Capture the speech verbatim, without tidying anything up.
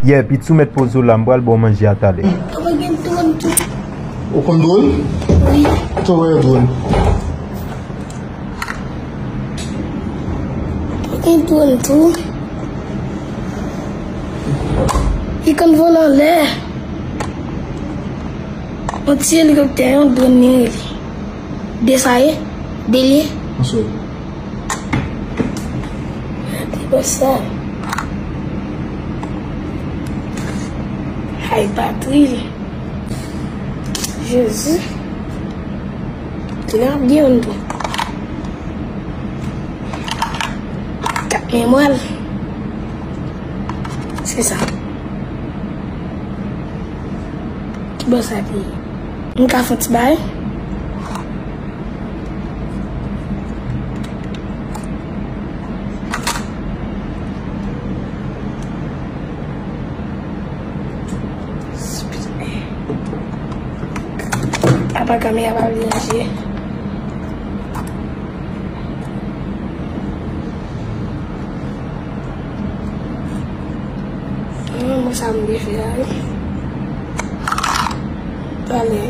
Yeah, Pitsou, mèt poze w la, m pral ba w manje a talè. Papa gen dwòn tou. Ou konn dwòn? Wi. Sa w wè dwòn? Papa gen dwòn tou. Li konn vole anlè. Yon ti elikoptè, yon dwòn li rele. De sa ye? De l ye? Yon sèl. Gade bòs sa. Ay, batri. Jezi. Kilè ap gen youn tou? Kat memwa l. Se sa. Ki bò sa te ye? M ka fè yon ti bagay? Apa kamera pa vle mache. Hmm, mwen sa m vle fè a, wi. Talè.